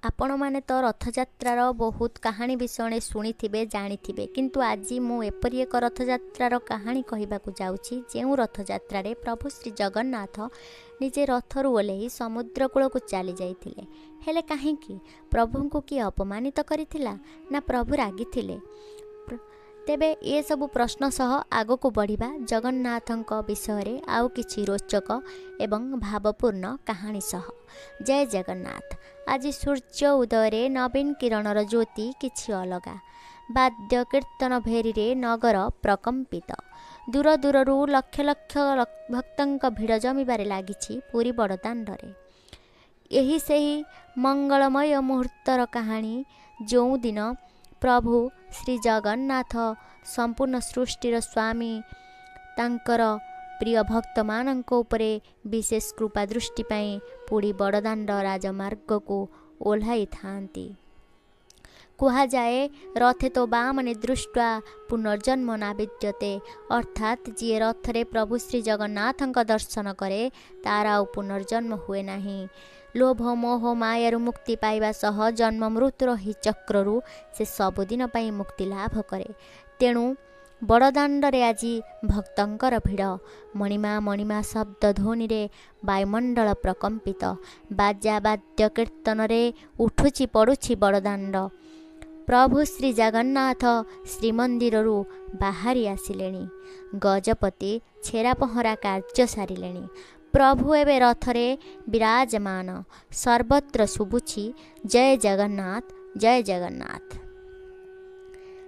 ଆପଣମାନେ ତ ରଥଯାତ୍ରାର ବହୁତ କାହାଣୀ ବିଷୟରେ ଶୁଣିଥିବେ, ଜାଣିଥିବେ, କିନ୍ତୁ ଆଜି ମୁଁ ଏପରି ଏକ ରଥଯାତ୍ରାର କାହାଣୀ କହିବାକୁ ଯାଉଛି, ଯେଉଁ ରଥଯାତ୍ରାରେ ପ୍ରଭୁ ଶ୍ରୀ ଜଗନ୍ନାଥ ନିଜେ ରଥରୁ ଓହ୍ଲେଇ ସମୁଦ୍ର କୂଳକୁ ଚାଲି ଯାଇଥିଲେ। ହେଲେ କାହିଁକି? ପ୍ରଭୁଙ୍କୁ କିଏ ଅପମାନିତ କରିଥିଲା ନା ପ୍ରଭୁ ରାଗିଥିଲେ? ତେବେ ଏସବୁ ପ୍ରଶ୍ନ ସହ ଆଗକୁ ବଢ଼ିବା ଜଗନ୍ନାଥଙ୍କ ବିଷୟରେ ଆଉ କିଛି ରୋଚକ ଏବଂ ଭାବପୂର୍ଣ୍ଣ କାହାଣୀ ସହ। ଜୟ ଜଗନ୍ନାଥ। ଆଜି ସୂର୍ଯ୍ୟ ଉଦୟରେ ନବୀନ କିରଣର ଜ୍ୟୋତି କିଛି ଅଲଗା। ବାଦ୍ୟ କୀର୍ତ୍ତନ ଭେରିରେ ନଗର ପ୍ରକମ୍ପିତ। ଦୂର ଦୂରରୁ ଲକ୍ଷ ଲକ୍ଷ ଭକ୍ତଙ୍କ ଭିଡ଼ ଜମିବାରେ ଲାଗିଛି ପୁରୀ ବଡ଼ଦାଣ୍ଡରେ। ଏହି ସେହି ମଙ୍ଗଳମୟ ମୁହୂର୍ତ୍ତର କାହାଣୀ, ଯେଉଁଦିନ ପ୍ରଭୁ ଶ୍ରୀ ଜଗନ୍ନାଥ, ସମ୍ପୂର୍ଣ୍ଣ ସୃଷ୍ଟିର ସ୍ୱାମୀ, ତାଙ୍କର ପ୍ରିୟ ଭକ୍ତମାନଙ୍କ ଉପରେ ବିଶେଷ କୃପା ଦୃଷ୍ଟି ପାଇଁ ପୁରୀ ବଡ଼ଦାଣ୍ଡ ରାଜମାର୍ଗକୁ ଓହ୍ଲାଇଥାନ୍ତି। କୁହାଯାଏ, ରଥେ ତ ବାମନେ ଦୃଷ୍ଟ୍ୱା ପୁନର୍ଜନ୍ମ ନା ବିଦ୍ୟତେ। ଅର୍ଥାତ୍ ଯିଏ ରଥରେ ପ୍ରଭୁ ଶ୍ରୀ ଜଗନ୍ନାଥଙ୍କ ଦର୍ଶନ କରେ, ତାର ଆଉ ପୁନର୍ଜନ୍ମ ହୁଏ ନାହିଁ। ଲୋଭ ମୋହ ମାୟାରୁ ମୁକ୍ତି ପାଇବା ସହ ଜନ୍ମ ମୃତ୍ୟୁର ଏହି ଚକ୍ରରୁ ସେ ସବୁଦିନ ପାଇଁ ମୁକ୍ତି ଲାଭ କରେ। ତେଣୁ ବଡ଼ଦାଣ୍ଡରେ ଆଜି ଭକ୍ତଙ୍କର ଭିଡ଼। ମଣିମା ମଣିମା ଶବ୍ଦ ଧ୍ୱନିରେ ବାୟୁମଣ୍ଡଳ ପ୍ରକମ୍ପିତ। ବାଜା ବାଦ୍ୟ କୀର୍ତ୍ତନରେ ଉଠୁଛି ପଡ଼ୁଛି ବଡ଼ଦାଣ୍ଡ। ପ୍ରଭୁ ଶ୍ରୀ ଜଗନ୍ନାଥ ଶ୍ରୀମନ୍ଦିରରୁ ବାହାରି ଆସିଲେଣି। ଗଜପତି ଛେରା ପହଁରା କାର୍ଯ୍ୟ ସାରିଲେଣି। ପ୍ରଭୁ ଏବେ ରଥରେ ବିରାଜମାନ। ସର୍ବତ୍ର ଶୁଭୁଛି ଜୟ ଜଗନ୍ନାଥ, ଜୟ ଜଗନ୍ନାଥ।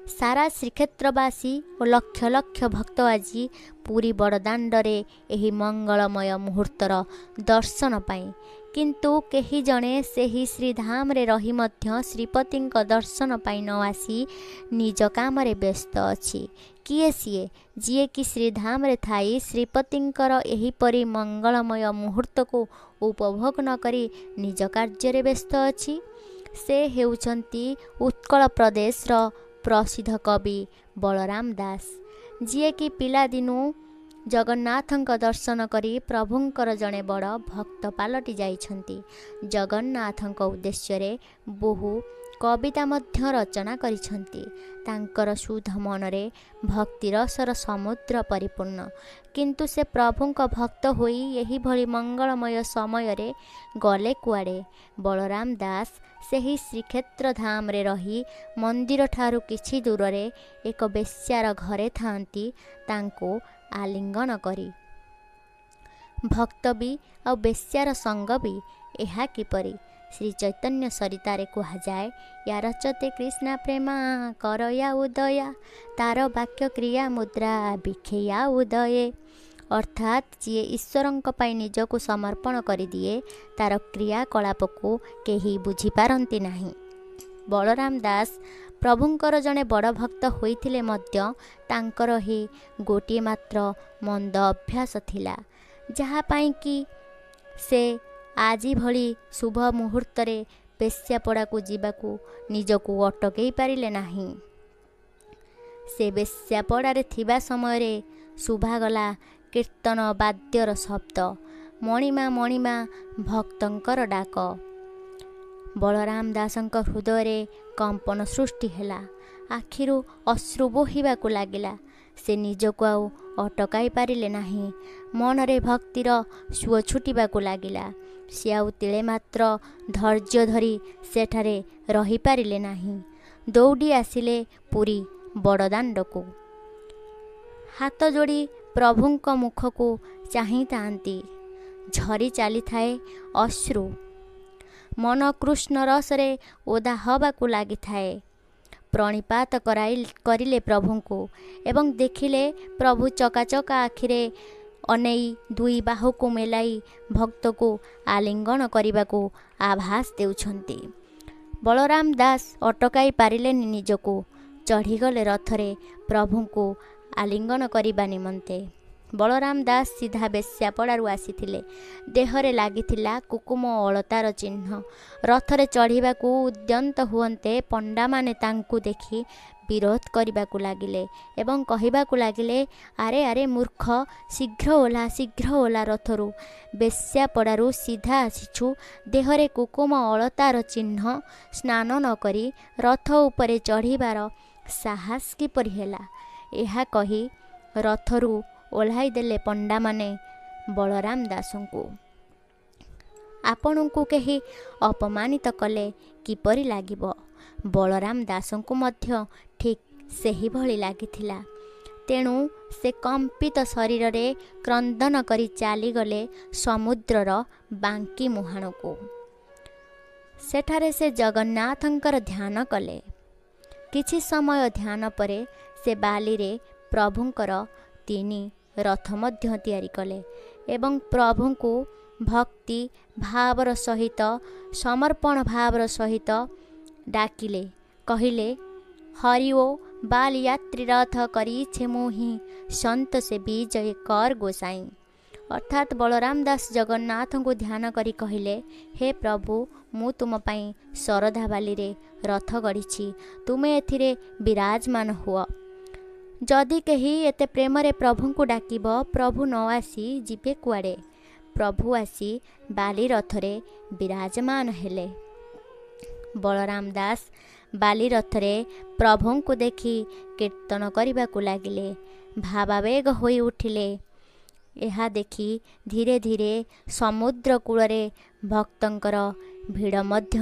ସାରା ଶ୍ରୀକ୍ଷେତ୍ରବାସୀ ଓ ଲକ୍ଷ ଲକ୍ଷ ଭକ୍ତ ଆଜି ପୁରୀ ବଡ଼ଦାଣ୍ଡରେ ଏହି ମଙ୍ଗଳମୟ ମୁହୂର୍ତ୍ତର ଦର୍ଶନ ପାଇଁ। କିନ୍ତୁ କେହି ଜଣେ ସେହି ଶ୍ରୀଧାମରେ ରହି ମଧ୍ୟ ଶ୍ରୀପତିଙ୍କ ଦର୍ଶନ ପାଇଁ ନ ଆସି ନିଜ କାମରେ ବ୍ୟସ୍ତ ଅଛି। କିଏ ସିଏ, ଯିଏକି ଶ୍ରୀଧାମରେ ଥାଇ ଶ୍ରୀପତିଙ୍କର ଏହିପରି ମଙ୍ଗଳମୟ ମୁହୂର୍ତ୍ତକୁ ଉପଭୋଗ ନ କରି ନିଜ କାର୍ଯ୍ୟରେ ବ୍ୟସ୍ତ ଅଛି? ସେ ହେଉଛନ୍ତି ଉତ୍କଳ ପ୍ରଦେଶର ପ୍ରସିଦ୍ଧ କବି ବଳରାମ ଦାସ, ଯିଏକି ପିଲାଦିନୁ ଜଗନ୍ନାଥଙ୍କ ଦର୍ଶନ କରି ପ୍ରଭୁଙ୍କର ଜଣେ ବଡ଼ ଭକ୍ତ ପାଲଟି ଯାଇଛନ୍ତି। ଜଗନ୍ନାଥଙ୍କ ଉଦ୍ଦେଶ୍ୟରେ ବହୁ କବିତା ମଧ୍ୟ ରଚନା କରିଛନ୍ତି। ତାଙ୍କର ଶୁଦ୍ଧ ମନରେ ଭକ୍ତିରସର ସମୁଦ୍ର ପରିପୂର୍ଣ୍ଣ। କିନ୍ତୁ ସେ ପ୍ରଭୁଙ୍କ ଭକ୍ତ ହୋଇ ଏହିଭଳି ମଙ୍ଗଳମୟ ସମୟରେ ଗଲେ କୁଆଡ଼େ? ବଳରାମ ଦାସ ସେହି ଶ୍ରୀକ୍ଷେତ୍ର ଧାମରେ ରହି ମନ୍ଦିରଠାରୁ କିଛି ଦୂରରେ ଏକ ବେଶ୍ୟାର ଘରେ ଥାଆନ୍ତି ତାଙ୍କୁ ଆଲିଙ୍ଗନ କରି। ଭକ୍ତ ବି ଆଉ ବେଶ୍ୟାର ସଙ୍ଗ ବି, ଏହା କିପରି? ଶ୍ରୀ ଚୈତନ୍ୟ ସରିତାରେ କୁହାଯାଏ, ୟା ରଚତେ କୃଷ୍ଣା ପ୍ରେମା କରୟା ଉଦୟା, ତାର ବାକ୍ୟ କ୍ରିୟା ମୁଦ୍ରା ବିଖେୟା ଉଦୟେ। ଅର୍ଥାତ୍ ଯିଏ ଈଶ୍ୱରଙ୍କ ପାଇଁ ନିଜକୁ ସମର୍ପଣ କରିଦିଏ, ତାର କ୍ରିୟାକଳାପକୁ କେହି ବୁଝିପାରନ୍ତି ନାହିଁ। ବଳରାମ ଦାସ ପ୍ରଭୁଙ୍କର ଜଣେ ବଡ଼ ଭକ୍ତ ହୋଇଥିଲେ ମଧ୍ୟ ତାଙ୍କର ହିଁ ଗୋଟିଏ ମାତ୍ର ମନ୍ଦ ଅଭ୍ୟାସ ଥିଲା, ଯାହା ପାଇଁ କି ସେ ଆଜି ଭଳି ଶୁଭ ମୁହୂର୍ତ୍ତରେ ବେଶ୍ୟାପଡ଼ାକୁ ଯିବାକୁ ନିଜକୁ ଅଟକେଇ ପାରିଲେ ନାହିଁ। ସେ ବେଶ୍ୟାପଡ଼ାରେ ଥିବା ସମୟରେ ଶୁଭାଗଲା କୀର୍ତ୍ତନ ବାଦ୍ୟର ଶବ୍ଦ, ମଣିମା ମଣିମା ଭକ୍ତଙ୍କର ଡାକ। ବଳରାମ ଦାସଙ୍କ ହୃଦୟରେ କମ୍ପନ ସୃଷ୍ଟି ହେଲା। ଆଖିରୁ ଅଶ୍ରୁ ବୋହିବାକୁ ଲାଗିଲା। ସେ ନିଜକୁ ଆଉ ଅଟକାଇ ପାରିଲେ ନାହିଁ। ମନରେ ଭକ୍ତିର ସୁଅ ଛୁଟିବାକୁ ଲାଗିଲା। ସେ ଆଉ ତିଳେ ମାତ୍ର ଧୈର୍ଯ୍ୟ ଧରି ସେଠାରେ ରହିପାରିଲେ ନାହିଁ। ଦୌଡ଼ି ଆସିଲେ ପୁରୀ ବଡ଼ଦାଣ୍ଡକୁ। ହାତ ଯୋଡ଼ି ପ୍ରଭୁଙ୍କ ମୁଖକୁ ଚାହିଁଥାନ୍ତି। ଝରି ଚାଲିଥାଏ ଅଶ୍ରୁ। ମନ କୃଷ୍ଣ ରସରେ ଓଦା ହେବାକୁ ଲାଗିଥାଏ। ପ୍ରଣିପାତ କରାଇ କରିଲେ ପ୍ରଭୁଙ୍କୁ ଏବଂ ଦେଖିଲେ ପ୍ରଭୁ ଚକାଚକା ଆଖିରେ ଅନେଇ ଦୁଇ ବାହୁକୁ ମେଲାଇ ଭକ୍ତକୁ ଆଲିଙ୍ଗନ କରିବାକୁ ଆଭାସ ଦେଉଛନ୍ତି। ବଳରାମ ଦାସ ଅଟକାଇ ପାରିଲେନି ନିଜକୁ। ଚଢ଼ିଗଲେ ରଥରେ ପ୍ରଭୁଙ୍କୁ ଆଲିଙ୍ଗନ କରିବା ନିମନ୍ତେ। ବଳରାମ ଦାସ ସିଧା ବେଶ୍ୟାପଡ଼ାରୁ ଆସିଥିଲେ। ଦେହରେ ଲାଗିଥିଲା କୁକୁମ ଅଳତାର ଚିହ୍ନ। ରଥରେ ଚଢ଼ିବାକୁ ଉଦ୍ୟନ୍ତ ହୁଅନ୍ତେ ପଣ୍ଡାମାନେ ତାଙ୍କୁ ଦେଖି ବିରୋଧ କରିବାକୁ ଲାଗିଲେ ଏବଂ କହିବାକୁ ଲାଗିଲେ, ଆରେ ଆରେ ମୂର୍ଖ, ଶୀଘ୍ର ଓହ୍ଲା, ଶୀଘ୍ର ଓହ୍ଲା ରଥରୁ। ବେଶ୍ୟାପଡ଼ାରୁ ସିଧା ଆସିଛୁ, ଦେହରେ କୁକୁମ ଅଳତାର ଚିହ୍ନ, ସ୍ନାନ ନ କରି ରଥ ଉପରେ ଚଢ଼ିବାର ସାହସ କିପରି ହେଲା? ଏହା କହି ରଥରୁ ଓହ୍ଲାଇ ଦେଲେ ପଣ୍ଡାମାନେ ବଳରାମ ଦାସଙ୍କୁ। ଆପଣଙ୍କୁ କେହି ଅପମାନିତ କଲେ କିପରି ଲାଗିବ? ବଳରାମ ଦାସଙ୍କୁ ମଧ୍ୟ ଠିକ୍ ସେହିଭଳି ଲାଗିଥିଲା। ତେଣୁ ସେ କମ୍ପିତ ଶରୀରରେ କ୍ରନ୍ଦନ କରି ଚାଲିଗଲେ ସମୁଦ୍ରର ବାଙ୍କି ମୁହାଣକୁ। ସେଠାରେ ସେ ଜଗନ୍ନାଥଙ୍କର ଧ୍ୟାନ କଲେ। କିଛି ସମୟ ଧ୍ୟାନ ପରେ ସେ ବାଲିରେ ପ୍ରଭୁଙ୍କର 3 ରଥ ମଧ୍ୟ ତିଆରି କଲେ ଏବଂ ପ୍ରଭୁଙ୍କୁ ଭକ୍ତି ଭାବର ସହିତ, ସମର୍ପଣ ଭାବର ସହିତ ଡାକିଲେ। କହିଲେ, ହରି ଓ ବାଲିଯାତ୍ରୀ ରଥ କରିଛେ ମୁହିଁ, ସନ୍ତୋଷେ ବିଜୟ କର ଗୋସାଇଁ। ଅର୍ଥାତ୍ ବଳରାମ ଦାସ ଜଗନ୍ନାଥଙ୍କୁ ଧ୍ୟାନ କରି କହିଲେ, ହେ ପ୍ରଭୁ, ମୁଁ ତୁମ ପାଇଁ ଶରଧା ବାଲିରେ ରଥ ଗଢ଼ିଛି, ତୁମେ ଏଥିରେ ବିରାଜମାନ ହୁଅ। ଯଦି କେହି ଏତେ ପ୍ରେମରେ ପ୍ରଭୁଙ୍କୁ ଡାକିବ, ପ୍ରଭୁ ନ ଆସି ଯିବେ କୁଆଡ଼େ? ପ୍ରଭୁ ଆସି ବାଲି ରଥରେ ବିରାଜମାନ ହେଲେ। ବଳରାମ ଦାସ ବାଲି ରଥରେ ପ୍ରଭୁଙ୍କୁ ଦେଖି କୀର୍ତ୍ତନ କରିବାକୁ ଲାଗିଲେ, ଭାବାବେଗ ହୋଇ ଉଠିଲେ। ଏହା ଦେଖି ଧୀରେ ଧୀରେ ସମୁଦ୍ର କୂଳରେ ଭକ୍ତଙ୍କର ଭିଡ଼ ମଧ୍ୟ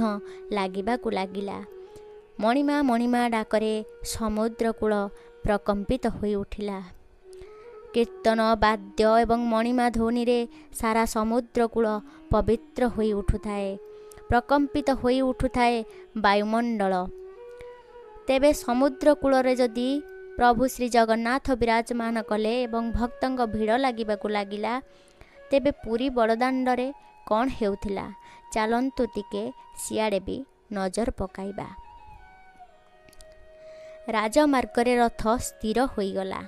ଲାଗିବାକୁ ଲାଗିଲା। ମଣିମା ମଣିମା ଡାକରେ ସମୁଦ୍ର କୂଳ ପ୍ରକମ୍ପିତ ହୋଇ ଉଠିଲା। କୀର୍ତ୍ତନ, ବାଦ୍ୟ ଏବଂ ମଣିମା ଧ୍ୱନିରେ ସାରା ସମୁଦ୍ର କୂଳ ପବିତ୍ର ହୋଇ ଉଠୁଥାଏ, ପ୍ରକମ୍ପିତ ହୋଇ ଉଠୁଥାଏ ବାୟୁମଣ୍ଡଳ। ତେବେ ସମୁଦ୍ର କୂଳରେ ଯଦି ପ୍ରଭୁ ଶ୍ରୀ ଜଗନ୍ନାଥ ବିରାଜମାନ କଲେ ଏବଂ ଭକ୍ତଙ୍କ ଭିଡ଼ ଲାଗିବାକୁ ଲାଗିଲା, ତେବେ ପୁରୀ ବଡ଼ଦାଣ୍ଡରେ କ'ଣ ହେଉଥିଲା? ଚାଲନ୍ତୁ ଟିକେ ସିଆଡ଼େ ବି ନଜର ପକାଇବା। ରାଜମାର୍ଗରେ ରଥ ସ୍ଥିର ହୋଇଗଲା।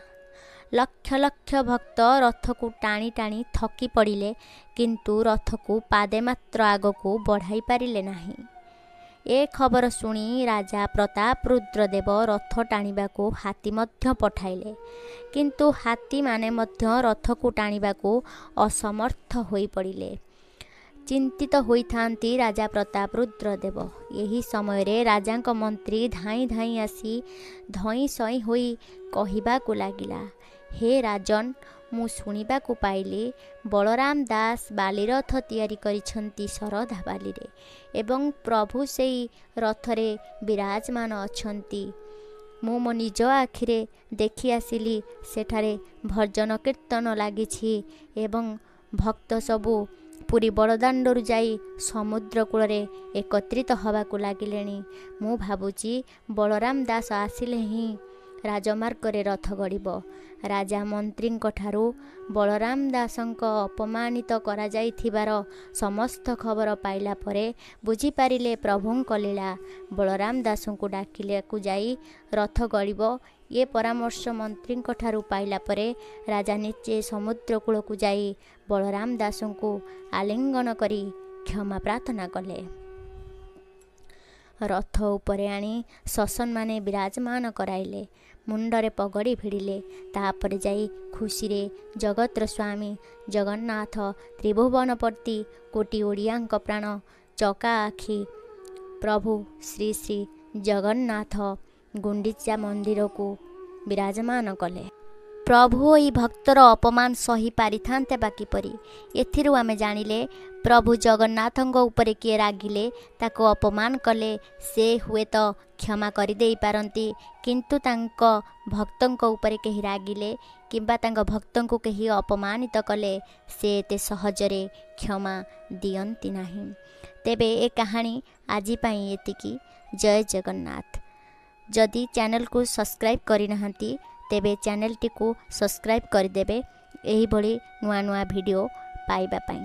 ଲକ୍ଷ ଲକ୍ଷ ଭକ୍ତ ରଥକୁ ଟାଣି ଟାଣି ଥକି ପଡ଼ିଲେ, କିନ୍ତୁ ରଥକୁ ପାଦେ ମାତ୍ର ଆଗକୁ ବଢ଼ାଇ ପାରିଲେ ନାହିଁ। ଏ ଖବର ଶୁଣି ରାଜା ପ୍ରତାପରୁଦ୍ରଦେବ ରଥ ଟାଣିବାକୁ ହାତୀ ମଧ୍ୟ ପଠାଇଲେ, କିନ୍ତୁ ହାତୀମାନେ ମଧ୍ୟ ରଥକୁ ଟାଣିବାକୁ ଅସମର୍ଥ ହୋଇପଡ଼ିଲେ। ଚିନ୍ତିତ ହୋଇଥାନ୍ତି ରାଜା ପ୍ରତାପରୁଦ୍ରଦେବ। ଏହି ସମୟରେ ରାଜାଙ୍କ ମନ୍ତ୍ରୀ ଧାଇଁ ଧାଇଁ ଆସି ଧଇଁ ସଇଁ ହୋଇ କହିବାକୁ ଲାଗିଲା, ହେ ରାଜନ, ମୁଁ ଶୁଣିବାକୁ ପାଇଲି ବଳରାମ ଦାସ ବାଲିରଥ ତିଆରି କରିଛନ୍ତି ଶରଧା ବାଲିରେ ଏବଂ ପ୍ରଭୁ ସେଇ ରଥରେ ବିରାଜମାନ ଅଛନ୍ତି। ମୁଁ ମୋ ନିଜ ଆଖିରେ ଦେଖି ଆସିଲି, ସେଠାରେ ଭଜନ କୀର୍ତ୍ତନ ଲାଗିଛି ଏବଂ ଭକ୍ତ ସବୁ ପୁରୀ ବଡ଼ଦାଣ୍ଡରୁ ଯାଇ ସମୁଦ୍ର କୂଳରେ ଏକତ୍ରିତ ହେବାକୁ ଲାଗିଲେଣି। ମୁଁ ଭାବୁଛି ବଳରାମ ଦାସ ଆସିଲେ ହିଁ ରାଜମାର୍ଗରେ ରଥ ଗଡ଼ିବ। ରାଜା ମନ୍ତ୍ରୀଙ୍କ ଠାରୁ ବଳରାମ ଦାସଙ୍କ ଅପମାନିତ କରାଯାଇଥିବାର ସମସ୍ତ ଖବର ପାଇଲା ପରେ ବୁଝିପାରିଲେ ପ୍ରଭୁଙ୍କ ଲୀଳା। ବଳରାମ ଦାସଙ୍କୁ ଡାକିବାକୁ ଯାଇ ରଥ ଗଡ଼ିବ ଏ ପରାମର୍ଶ ମନ୍ତ୍ରୀଙ୍କ ଠାରୁ ପାଇଲା ପରେ ରାଜା ନିଜେ ସମୁଦ୍ର କୂଳକୁ ଯାଇ ବଳରାମ ଦାସଙ୍କୁ ଆଲିଙ୍ଗନ କରି କ୍ଷମା ପ୍ରାର୍ଥନା କଲେ। ରଥ ଉପରେ ଆଣି ସସନ୍ମାନେ ବିରାଜମାନ କରାଇଲେ, ମୁଣ୍ଡରେ ପଗଡ଼ି ଭିଡ଼ିଲେ। ତାପରେ ଯାଇ ଖୁସିରେ ଜଗତର ସ୍ୱାମୀ ଜଗନ୍ନାଥ ତ୍ରିଭୁବନପତି କୋଟି ଓଡ଼ିଆଙ୍କ ପ୍ରାଣ ଚକା ଆଖି ପ୍ରଭୁ ଶ୍ରୀ ଶ୍ରୀ ଜଗନ୍ନାଥ ଗୁଣ୍ଡିଚା ମନ୍ଦିରକୁ ବିରାଜମାନ କଲେ। ପ୍ରଭୁ ଏହି ଭକ୍ତର ଅପମାନ ସହି ପାରିଥାନ୍ତେ ବା କିପରି? ଏଥିରୁ ଆମେ ଜାଣିଲେ ପ୍ରଭୁ ଜଗନ୍ନାଥଙ୍କ ଉପରେ କିଏ ରାଗିଲେ, ତାକୁ ଅପମାନ କଲେ ସେ ହୁଏତ କ୍ଷମା କରିଦେଇପାରନ୍ତି, କିନ୍ତୁ ତାଙ୍କ ଭକ୍ତଙ୍କ ଉପରେ କେହି ରାଗିଲେ କିମ୍ବା ତାଙ୍କ ଭକ୍ତଙ୍କୁ କେହି ଅପମାନିତ କଲେ ସେ ଏତେ ସହଜରେ କ୍ଷମା ଦିଅନ୍ତି ନାହିଁ। ତେବେ ଏ କାହାଣୀ ଆଜି ପାଇଁ ଏତିକି। ଜୟ ଜଗନ୍ନାଥ। ଯଦି ଚ୍ୟାନେଲକୁ ସବସ୍କ୍ରାଇବ୍ କରିନାହାନ୍ତି ତେବେ ଚ୍ୟାନେଲଟିକୁ ସବସ୍କ୍ରାଇବ୍ କରିଦେବେ ଏହିଭଳି ନୂଆ ନୂଆ ଭିଡ଼ିଓ ପାଇବା ପାଇଁ।